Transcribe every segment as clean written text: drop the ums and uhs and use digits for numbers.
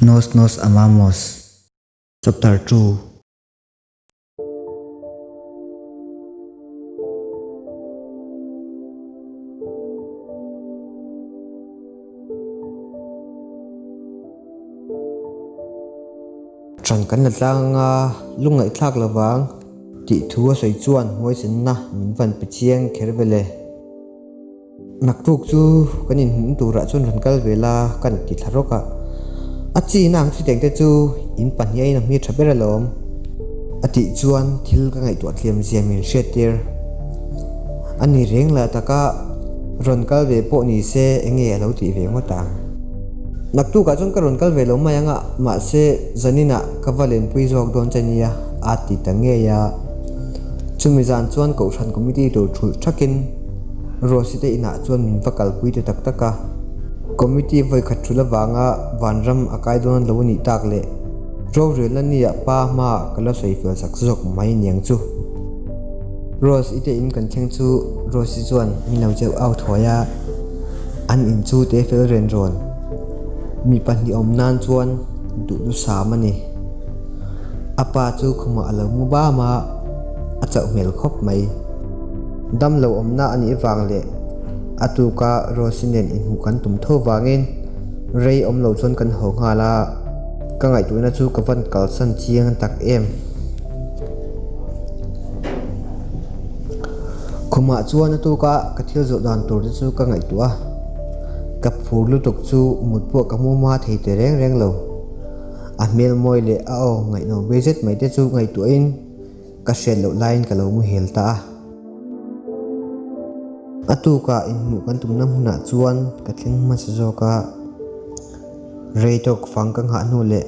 Nos Nos Amamos Chapter 2. Ṭan kan la tlang anga lungngaihthlak lovang tih thu a sawi chuan huaisenna min van pe chiang kher vele. Naktuk chu kan inhmuh turah chuan rawn kal ve la ka ti thla rawk a, a chi na ang chutiang te chu in pahnih aiin a hmir tha ber alawm a tih chuan thil ka ngaihtuah tliam zia min hriat tir. A ni reng lah taka rawn kal ve pawh ni se enge a lo tih ve ngawt ang. Naktukah chuan ka rawn kal ve lo mai ang a, mahse zaninah ka va lenpui zawk dawn che nia a ti ta ngei a. Chumi zan chuan Kohhran Committee tur thulh thakin Rose te inah chuan min va kalpui ta tak tak a. Committee vawikhat thulh avanga vanram a kai dawn lo a nih tak leh rorelna nia pa hmaah ka la sawi fel sak zawk mai niang chu. Rose i te in kan thleng chu Rose i chuan min lo cheuh au thuai a, an in chu te fel ren rawn. Mi pahnih awm nan chuan duhthusam a ni. A pa chu khumah a lo mu bam a, a chauh hmel khawp mai. Dam lo awmna a nih vang leh a tuka Rose nen inhmuh kan tum tho vangin rei awm lo chuan kan haw nghal a, ka ngaihtuahna chu ka van kalsan chiang tak em. Khumah chuan a tuka ka thil zawh dan tur te chu ka ngaihtuah a, ka phur lutuk chu mut pawh ka hmu hma thei ta reng reng lo. A hmel mawi leh a aw ngaihno be zet mai te chu ngaihtuahin ka hriat loh laiin ka lo muhil ta a. A tukah inhmuh kan tumna hmunah chuan ka thleng hmasa zawk a, rei tawk fang ka nghah hnu leh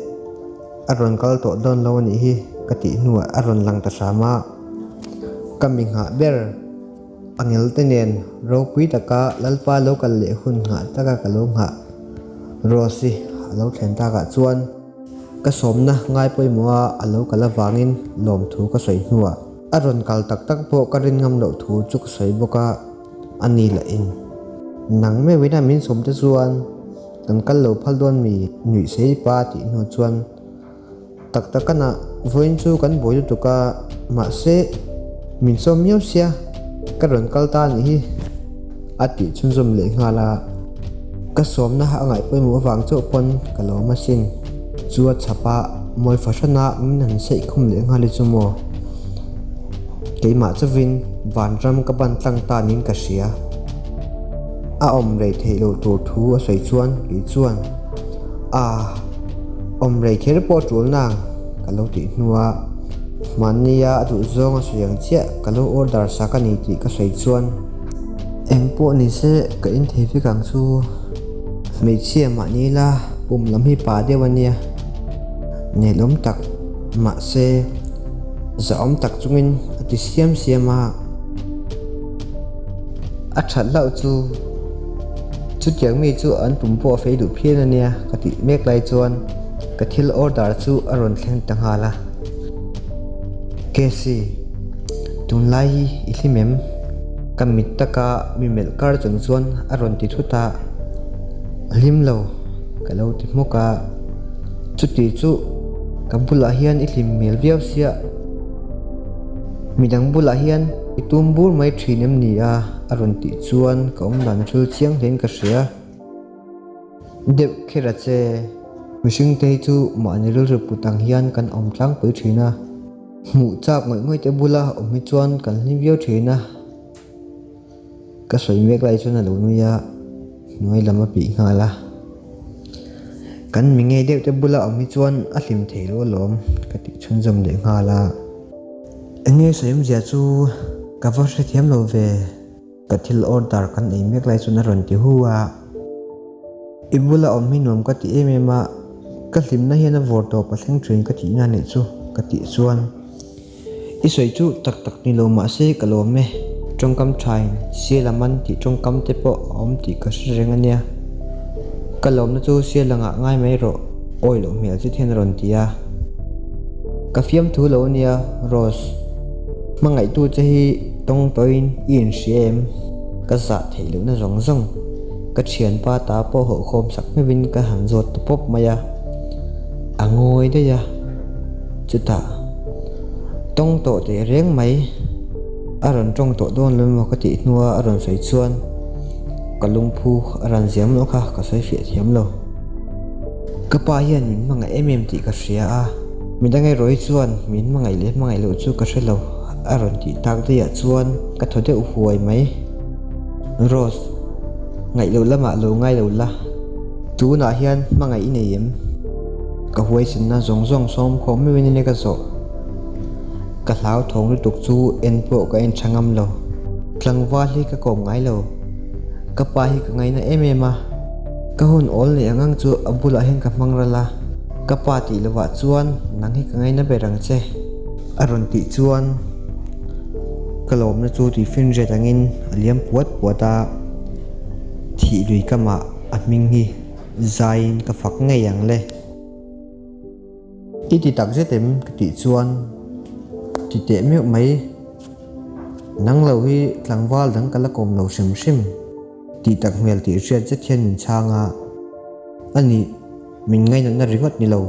a rawn kal tawh dawn lo a nih hi ka tih hnuah a rawn lang ta hram a, ka mi nghah ber. Angel te nen ropui taka Lalpa lo kal leh hun nghah taka ka lo nghah. Rose-i a lo thlen takah chuan ka sawmna ngai pawimawh a a lo kal avangin lawmthu ka sawi hnuah a rawn kal tak tak pawh ka rin ngam loh thu chu ka sawi bawk a, a ni lah in nang meuhin a min sawm te chuan kan kal lo phal dawn mi nuih sei pa tih hnu chuan Tak tak a nah, vawiin chu kan buai lutuk a, mahse min sawm miau sia, ka rawn kal ta anih hi a tih chhunzawm leh nghal a, ka sawmna a ngaih pawimawh avang chauh pawn ka lawm asin, chu a chhap a, mawi fahrana min han seih khum leh nghal hi chu maw? Keimah chauhin vanram ka ban tlang ta niin ka hria. A awm rei theih loh tur thu a sawi chuan kei chuan a awm rei kher pawh a tul nang ka lo tih hnua mahnia a duh zawng a sawi ang chiah ka lo order sak a ni tih ka sawi chuan eng pawh ni se ka in thei vek ang chu hmeichhia mahni la pum lam hi pa deuh a nia nelawm tak mahse zahawm tak chungin a ti siam siam a. A that hlauh chu chutiang mi chu an pum pawh a fei duh phian a nia ka tih mek lai chuan ka thil order chu a rawn thleng ta nghal a. Casey, tunlai hi i hlim em? Ka mit taka mi melh kar chung chuan a rawn ti thut a, hlim lo ka lo ti hmawk a, chuti chu ka bulah hian i hlim hmel viau sia. Midang bulah hian i tum bur mai thin em ni a? a rawn tih chuan ka awm dan a thil chiang hlein ka hria. Deuh kher a che. Mihring te hi chu mahni rilru put ang hian kan awm tlangpui thin a. Hmuh chak ngawih ngawih te bula awm hi chuan kan hlim viau thin a. Ka sawi mek lai chuan a lo nui a, hnuai lam a pih nghal a. Kan mi ngei deuh te bula awm hi chuan a hlim thei lo alawm ka tih chhunzawm leh nghal a. Enge sawi awmzia chu ka va hrethiam lo ve, ka thil order kan ei mek lai chuan a rawn ti hu a. I bula awm hi nuam ka ti em em a, ka hlimna hian a vawr tawp a thleng thin ka tihna anih chu ka tih chuan. I sawi chu tak tak ni lo mahse ka lawm e. Tawngkam thain sial a man tih tawngkam te pawh a awm tih ka hre reng a nia. Ka lawmna chu sial angah ngai mai rawh awi loh hmel zet hian a rawn ti a. Ka fiamthu lo a nia Rose. Hmangaihtu che hi tawng tawhin i inhria em? Ka zah theih lohna zawng zawng ka thianpa ta pawh hawhkhawm sak hmeuhin ka han zawt ta pawp mai a. A ngawi daih a, chutah tawng tawh teh reng mai a rawn tawng tawh dawn lo emaw ka tih hnua a rawn sawi chuan ka lungphu a rawn ziam loh kha ka sawi fiah thiam lo. Ka pa hian min hmangaih em em tih ka hria a, midang erawh hi chuan min hmangaih leh hmangaih loh chu ka hre lo a rawn tih tak daihah chuan ka thaw deuh huai mai. Rose, ngaih loh lamah lo ngai lo la. Tunah hian hmangaih i nei em? Ka huaisenna zawng zawng sawm khawm meuhin ania ka zawh. Ka hlauthawng lutuk chu en pawh ka en tha ngam lo. Tlangval hi ka kawm ngai lo. Ka pa hi ka ngaina em em a. Ka hun awl neih ang ang chu a bulah hian ka hmang ral a. Ka pa tih lovah chuan nang hi ka ngaina ber ang che. A rawn tih chuan ka lawmna chu tuifinriat angin a liam puat puat a. Thih lui kamah a hming hi zaiin ka fak ngei ang le. I ti tak zet em ka tih chuan ti teh meuh mai. Nang lo hi tlangval dang ka la kawm lo hrim hrim tih tak hmel tih hriat zet hian min chhang a. A nih min ngainatna ringawt ni lo.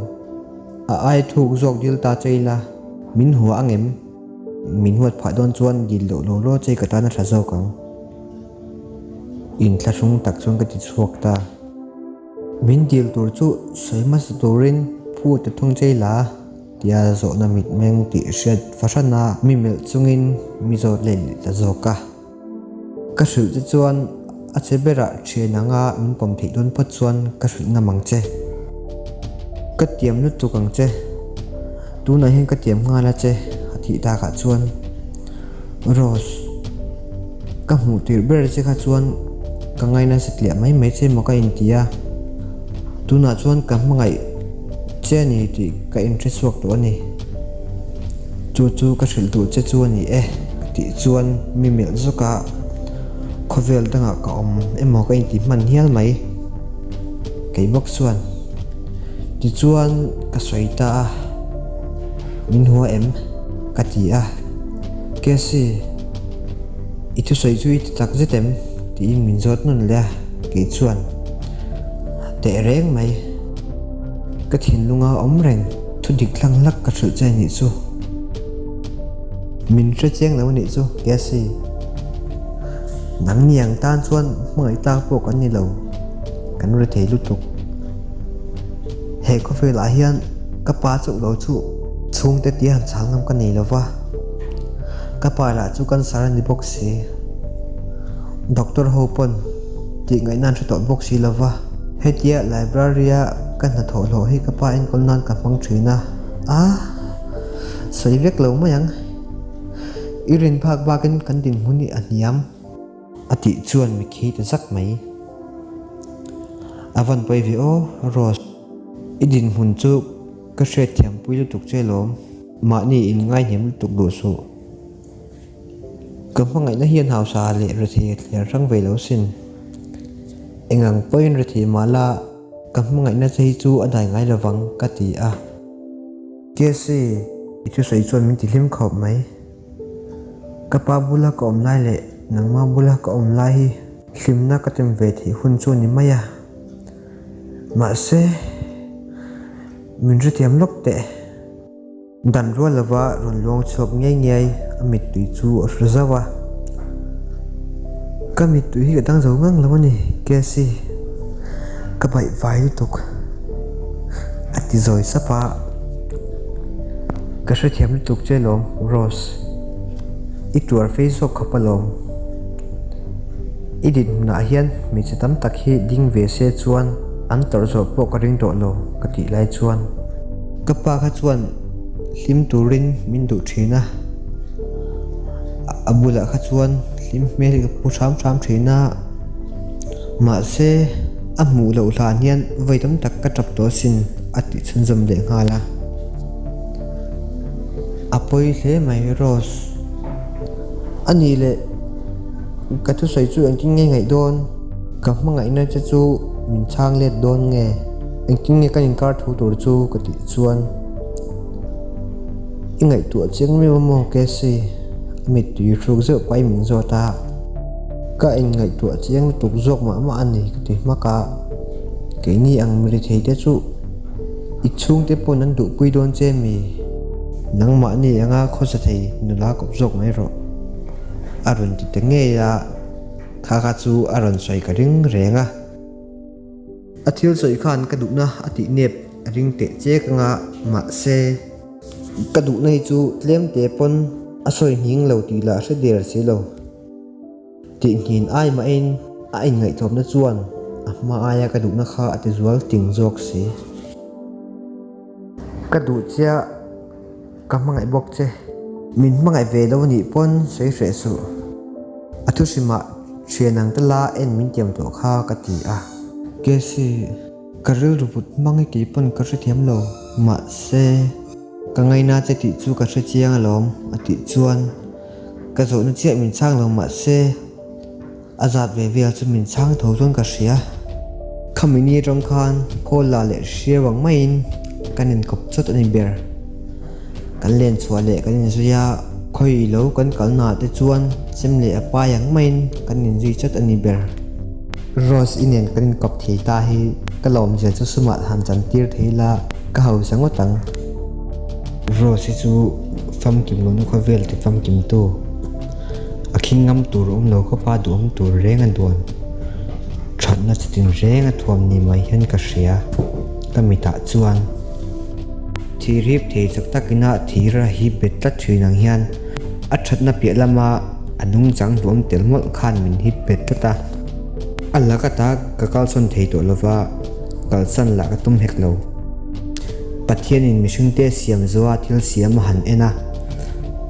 A ai thuk zawk dil ta che ila min hua ang em? Min huat phah dawn chuan dil loh law law che ka tan a tha zawk ang. Inthlahrung tak chuan ka ti chhuak ta. Min dil tur chu sawi hmasa turin Phu ta thung chei la tia zawhna mitmeng tih hriat fahran a mi melh chungin mi zawt leh leh ta zawk a. Ka hrilh che chuan a che berah thian anga min pawm theih dawn phawt chuan ka hrilh ngam ang che. Ka tiam lutuk ang che. Tunah hian ka tiam nghal a che a tih takah chuan Rose, ka hmuh tirh ber che kha chuan ka ngaina satliah mai mai che maw ka inti a, tunah chuan ka hmangaih che a ni tih ka inhre chhuak tawh a ni. Chu chu ka hrilh duh che chu a ni e ka tih chuan mi melh zawk a, khawvel dangah ka awm emaw ka inti hman hial mai. Kei bawk chuan tichuan ka sawi ta a, min hua em? Ka ti a, Cassie, i thusawi chu i ti tak zet em? tiin min zawt nawn leh a, kei chuan teh reng mai. Ka thinlunga awm reng thu dik hlang hlak ka hrilh che anih chu. Min hre chiang lo anih chu, Cassie. Nang ni ang tan chuan hmangaih tlak pawh kan ni lo, kan ri thei lutuk. He khawvelah hian ka pa chauh lo chu chhungte tia han chhang ngam ka nei lo va, ka pa lah chu cancer a ni bawk si. Doctor ho pawn tih ngaihna an hre tawh bawk si lo va, hetia library a ka hnathawh hlawh hi ka pa enkawl nan ka hmang thin a, a sawi vek lo mai ang. I rin phak bakin kan dinhmun hi a hniam. A tih chuan mi khi ta zak mai. A van pawi ve aw, Rose. I dinhmun chu ka hriatthiam pui lutuk che lawm. Mahni in ngaihniam lutuk duh suh. Ka hmangaihna hian hausa leh rethei a thliar hrang ve lo sin. Engang pawhin rethei mah la, ka hmangaihna che hi chu a dai ngai lovang ka ti a. Casey, i thusawi chuan min ti hlim khawp mai. Ka pa bula ka awm lai leh nangma bula ka awm lai hi hlimna ka tem ve theih hun chu a ni mai a. Mahse, min hrethiam lawk teh. Dan rual lova rawn luang chhuak ngiai ngiai a mittui chu a hru zauh a. Ka mittui hi ka dang zo ngang lo a ni, Cassie. Ka baih vai lutuk. A ti zawi sap a. Ka hrethiam lutuk che lawm, Rose. I tuar fei zawk khawp alawm. I dinhmunah hian hmeichhe tam tak hi ding ve se chuan an tawrh zawh pawh ka ring tawh lo ka tih lai chuan. Ka pa kha chuan hlim turin min duh thin a, a bulah kha chuan hlim hmel hi ka pu hram hram thin a, mahse a hmuh loh hlan hian vawi tam tak ka tap tawh asin a tih chhunzawm leh nghal a. A pawi hle mai Rose. A nih leh ka thusawi chu engtin nge ngaih dawn? Ka hmangaihna che chu min chhang let dawn nge? Engtin nge kan inkar thu tur chu ka tih chuan i ngaihtuah chiang miau a maw Cassie? A mittui hruk zeuh pahin min zawt a. Ka inngaihtuah chiang lutuk zawk mah mah a ni ka ti hmak a, keini ang mi rethei te chu. I chhungte pawn an duhpui dawn che mi? Nangmahni anga khawsa thei nula kawp zawk mai rawh. A rawn ti ta ngei a, kha kha chu a rawn sawi ka ring reng a. A thil sawi khan ka duhna a tih nep a ring teh chek anga, mahse, ka duhna hi chu tlem te pawn a sawi nghing lo tih lah hre der si lo. Tihnghin ai mahin a inngaihtlawmna chuan a hma aia ka duhna kha a tizual ting zawk si. Ka duh chiah, ka hmangaih bawk che. Min hmangaih ve lo nih pawn sawi hreh suh. A thuhrimah thian ang te la en min tiam tawh kha ka ti a. Casey, ka rilru put hmang hi kei pawn ka hrethiam lo. Mahse, ka ngaina che tih chu ka hrechiang alawm a tih chuan Ka zawhna chiah min chhang lo mahse a zat ve vel chu min chhang tho chuan ka hria. Khami ni atang khan call la leh hriau ang maiin kan inkawp chawt a ni ber. Kan len chhuah leh kan inzui a, khawi lo kan kalnaah te chuan chem leh a pai ang maiin kan inzui chawt a ni ber. Rose i nen kan inkawp thei ta hi ka lawmzia chu sumah han chantir thei la ka hausa ngawt ang. Rose hi chu famkim lohna khawvel ti famkim tu, a khing ngam tur awm lo khawpa duhawm tur reng a duan, thatna chitin reng a thuam ni mai hian ka hria, ka mitah chuan. Thir hip thei chak takina thir a hip bet tlat thin ang hian a thatna piah lama a nungchang duhawm tel mawlh khan min hip bet tlat a, a lak ata ka kalsawn thei tawh lova kalsan lah ka tum hek lo. Pathianin mihringte siam zuaha thil siam a han en a,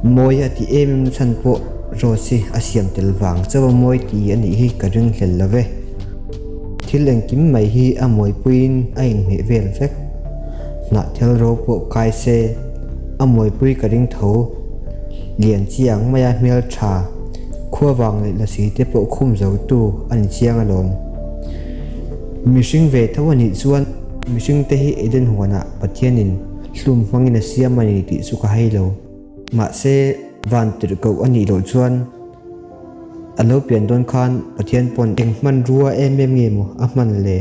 mawi a ti em em na chhan pawh Rose hi a siam tel vang chauh a mawi ti a nih hi ka ring hlel lo ve. Thil engkim mai hi a mawipuiin a inhmeh vel vek. Hnahthel ro pawh kai se a mawipui ka ring tho. Lian chiang maia hmel tha, khua vang leh lasi te pawh khum zo tu a ni chiang alawm. Mihring ve tho a nih chuan mihring te hi Eden huanah Pathianin hlum hmangin a siam a ni tih chu ka hai lo. Mahse, van tirhkoh a nih loh chuan a lo pian dawn khan Pathian pawn eng hmanrua em em nge maw a hman le?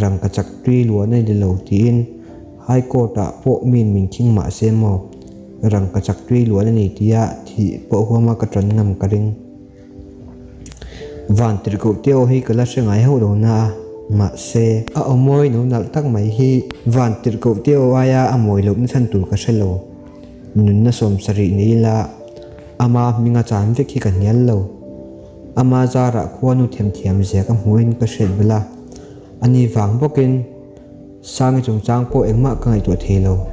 Rangkachak tui luahna ni lo tiin High Court ah pawh miin min khing mahse maw rangkachak tui luahna ni tia thih pawh huama ka tan ngam ka ring. Van tirhkoh te aw hi ka la hre ngai hauh lo na a, mahse, a aw mawi no nalh tak mai hi van tirhkoh te aw aia a mawi lohna chhan tur ka hre lo. Nunna 70 nei ila ama hminga chan vek hi ka hnial lo. Ama zarah khuanu themthiam zia ka hmuhin ka hriat belh a, ani vang bawkin Sangi chungchang pawh engmah ka ngaihtuah thei lo.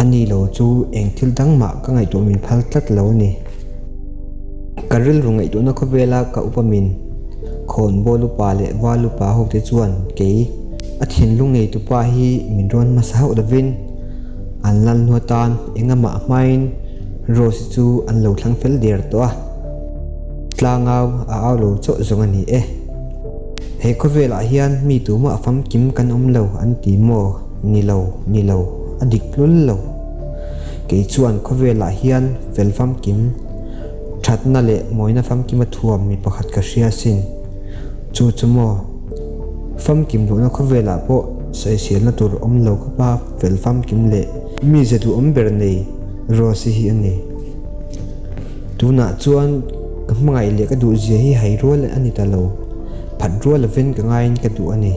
A ni lo chu eng thil dang mah ka ngaihtuah min phal tlat lo a ni. Ka rilru ngaihtuahna khawvela ka upa min khawn bawl upa leh val upa ho te chuan kei a thinlung ngei tupa hi min rawn hmasa hauh lovin an lal hnu atan engamah hmain Rose-i chu an lo thlang fel der tawh a. Tlangau a au lo chauh zawng a ni e. He khawvelah hian mi tumah famkim kan awm lo an ti maw? Ni lo, ni lo, a dik lul lo. Kei chuan khawvelah hian fel famkim, thatna leh mawina famkima thuam mi pakhat ka hria asin. Chu chu maw? Famkim lohna khawvelah pawh sawiselna tur awm lo khawpa fel famkim leh mi ze duhawm ber nei Rose-i hi a ni. Tunah chuan ka hmangaih leh ka duh zia hi hai rual a ni ta lo. Phat rual lovin ka ngaiin ka duh a ni.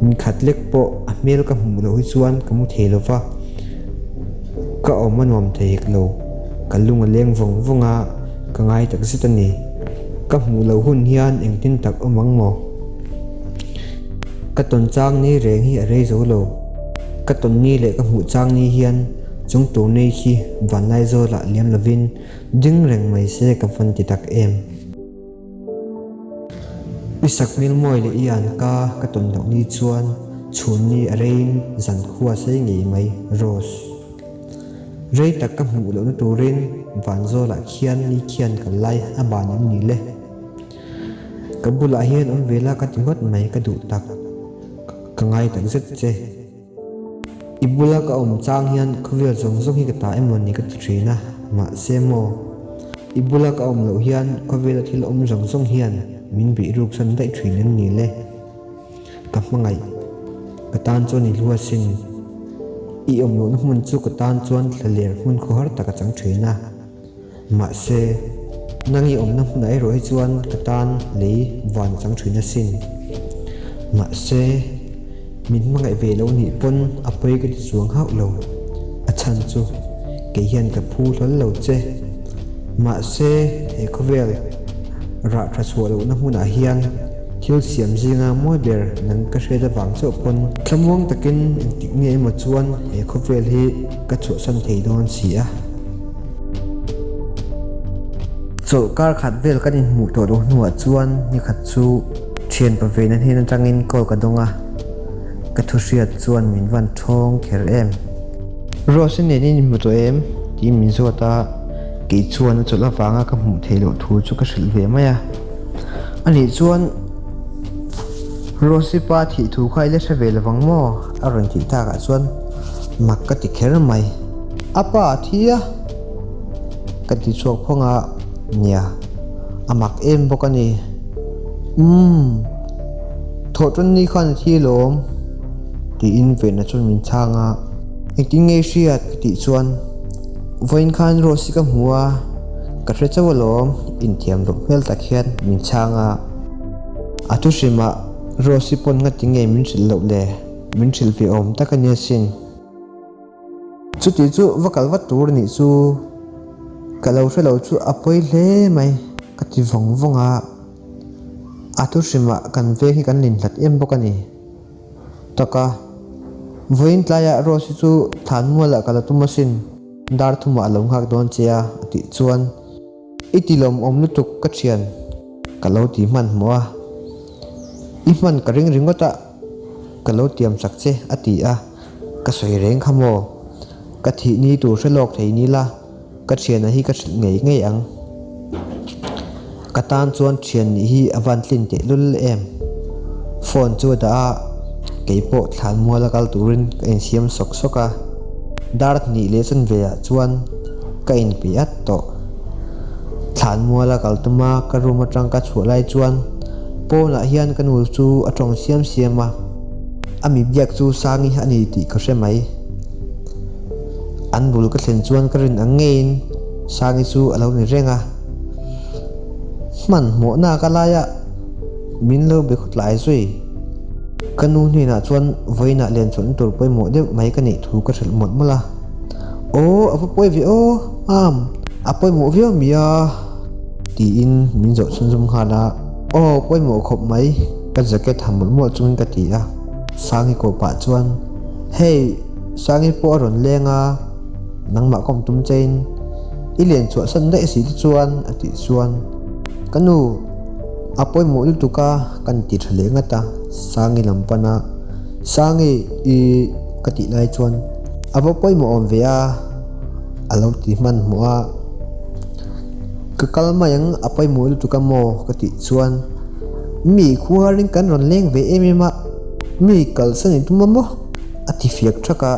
Min khat lek pawh a hmel ka hmuh loh hi chuan ka mu thei lo va, ka awm a nuam thei hek lo. Ka lung a leng vawng vawng a, ka ngai tak zet a ni. Ka hmuh loh hun hian engtin tak awm ang maw? Ka tawn chang ni reng hi a rei zo lo. Ka tawn ni leh ka hmuh chang ni hian Chung tur nei khi Vanlaizawlah liam lovin ding reng mai se ka van ti tak em. I sakhmel mawi leh i an ka ka tawn loh ni chuan chhun ni a reiin zan khua sei ngei mai Rose. Rei tak ka hmuh lohna turin Vanzawlah khian ni khian kal lai a ban em ni le. Ka bulah hian awm ve la ka ti ngawt mai ka duh tak. Ka ngai tak zet che. I bula ka awm chang hian khawvel zawng zawng hi ka ta emaw ni ka ti thin a, mahse maw, i bula ka awm loh hian khawvela thil awm zawng zawng hian min bih ruk san daih thin em ni le? Ka hmangaih. Ka tan chuan i hlu asin. I awm lohna hmun chu ka tan chuan thlaler hmun khawhar tak a chang thin a. Mahse, nang i awmna hmunah erawh hi chuan ka tan lei van a chang thin asin. Mahse, min hmangaih ve lo nih pawn a pawi ka ti chuang hauh lo. A chhan chu kei hian ka phu hlawl lo che. Mahse, he khawvel rah tha chhuah lohna hmunah hian thil siam zinga mawi ber nang ka hriat avang chauh pawn thlamuang takin engtik nge emaw chuan he khawvel hi ka chhuahsan thei dawn si a. Chawlh kar khat vel kan inhmuh tawh loh hnuah chuan nikhat chu thian pa vena hnen atangin call ka dawng a, ka thu hriat chuan min van thawng kher em. Rose nen in inhmu tawh em? tiin min zawt a, kei chuan a chawlh avanga ka hmuh theih loh thu chu ka hrilh ve mai a. Anih chuan Rose pa thih thu kha i la hre ve lovang maw? a rawn tih takah chuan mak ka ti kher mai. A pa a thi a, ka ti chhuak phawng a, nia, a mak em bawk a ni. Umm, thawhṭawn ni khan a thi alawm, tiin Vena chuan min chhang a. Engtin nge i hriat? ka tih chuan, Vawiin khan Rose hi ka hmu a, ka hre chauh alawm, inthiam loh hmel tak hian min chhang a. A thuhrimah Rose hi pawn ngati nge min hrilh loh le? Min hrilh ve awm tak a nia sin. Chuti chu va kal vat tur nih chu ka lo hre lo chu a pawi hle mai ka ti vawng vawng a, a thu hrimah kan veng hi kan linhlat em bawk a ni. Taka, vawiin tlaiah Rose-i chu thlan mualah ka la tum asin, dar thumah a lo nghak dawn che a a tih chuan I ti lawmawm lutuk ka thian ka lo ti hmanhmawh a, I hman ka ring ringawt a, ka lo tiam chak che a ti a, ka sawi reng kha maw? Ka thih ni tur hre lawk thei ni la, ka thiana hi ka hrilh ngei ngei ang. Ka tan chuan thian nih hi a van tlin teh lul em? Phone chu a dah a, kei pawh thlan mual a kal turin ka insiam sawk sawk a, dar hnih leh chanve ah chuan ka inpeih at tawh. Thlan mual a kal tum a, ka room atang ka chhuah lai chuan pawnah hian ka nu chu a tawng siam siam a, a mi biak chu Sangi a ni tih ka hre mai. An bul ka thlen chuan ka rin ang ngeiin Sangi chu a lo ni reng a, hmanhmawhna ka laia min lo be khawtlai zui. Ka nu hnenah chuan vawiinah lenchhuahna tur pawimawh deuh mai ka neih thu ka hrilh mawlh mawlh a. Aw, a va pawi ve aw, am, a pawimawh viau mi a, tiin min zawh chhunzawm nghal a. Aw, pawimawh khawp mai, ka jacket ha mawlh mawlh chungin ka ti a. Sangi kawh pah chuan, Hei, Sangi pawh a rawn leng a, nangmah kawm tum chein i len chhuahsan daih si te chuan, a tih chuan, Ka nu, a pawimawh lutuk a, kan ti tha leh ngat a, Sangi lam pan a, Sangi, i ka tih lai chuan, A va pawimawh awm ve a, a lo ti hmanhmawh a. Ka kal mai ang, a pawimawh lutuk a maw? ka tih chuan, Mi khuarin kan rawn leng ve em em a, mi kalsan i tum a maw? a ti fiak thak a.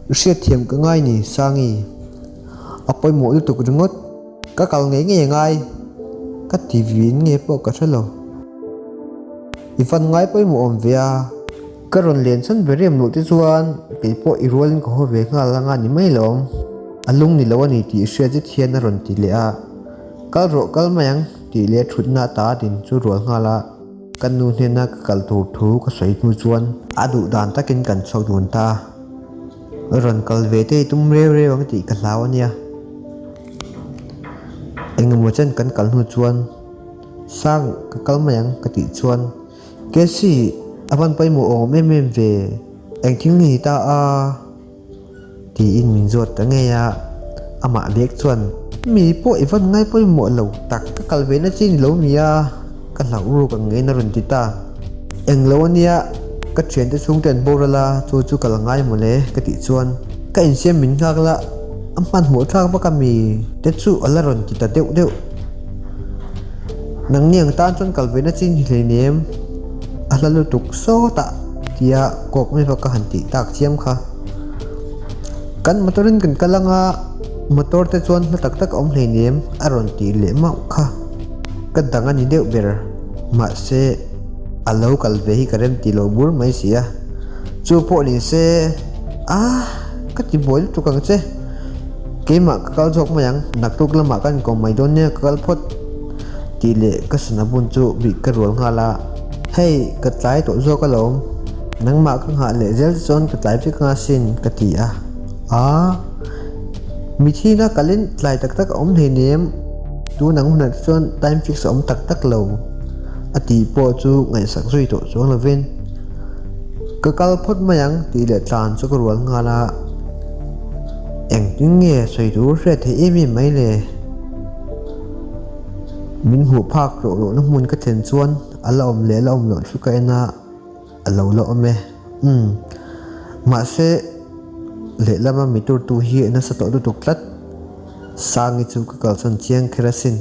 Hriatthiam ka ngai ni, Sangi. A pawimawh lutuk ringawt. Ka kal ngei ngei angai, ka ti vin nge pawh ka hre lo. I van ngai pawimawh awm ve a, ka rawn len chhan ber em loh te chuan kei pawh i rualin ka haw ve nghal anga ni mai lawm. A lung ni lo a ni tih hriat zet hian a rawn ti leh a, Kal rawh kal mai ang tih leh thutna ata a din chu rual nghal a. Ka nu hnena ka kal tur thu ka sawi hnu chuan a duh dan takin kan chhuak dun ta a. Rawn kal ve te i tum reu reu ang tih ka hlau a nia. Engemaw chen kan kal hnu chuan Sang ka kal mai ang ka tih chuan Cassie a van pawimawh awm em em ve, engthil nge ni ta a? Tiin min zawt ta ngei a, amah bek chuan Mi pawh i van ngai pawimawh lo tak, ka kal ve na chi ni lo mi a, ka hlauh ruk ang ngeiin a rawn ti ta. Eng lo ania, ka thiante chhungte an boral a, chu chu ka la ngai mawle ka tih chuan ka insiam min nghak la, a hmanhmawh thlak vak a mi te chu a la rawn ti ta deuh deuh. Nangni ang tan chuan kal ve na chi ni hleinem, a hla lutuk sawtah tia kawk mai vak ka han tih tak chiam kha. Kan motor in kan kal anga motor te chuan hla tak tak a awm hleinem a rawn tih leh mauh kha. Ka dang a ni deuh ber mahse a lo kal ve hi ka rem tih loh bur mai si a. Chu pawh ni se, ah, ka ti buai lutuk ang che. Keimah ka kal zawk mai ang, naktuk lamah ka inkawm mai dawn nia ka kal phawt tih leh ka sana bun chu bih ka rual nghal a. Hei, ka tlai tawh zawk alawm, nangmah ka nghah leh zel te chuan ka tlai vek anga sin ka ti a. Ah, mithina kalin tlai tak tak a awm hleinem, tun ang hunah te chuan time fix a awm tak tak lo a tih pawh chu ngaihsak zui tawh chuang lovin. Ka kal phawt mai ang tih leh tlan chu ka rual nghal a, engtin nge sawi tur hriat theih em em mai le? Min hmuh phak tawh lohna hmun ka thlen chuan a la awm leh la awm loh chu ka en a, a lo la awm e. Umm. Mahse, lehlama mi turtu hi a nasa tawh lutuk tlat. Sangi chu ka kalsan chiang kher asin.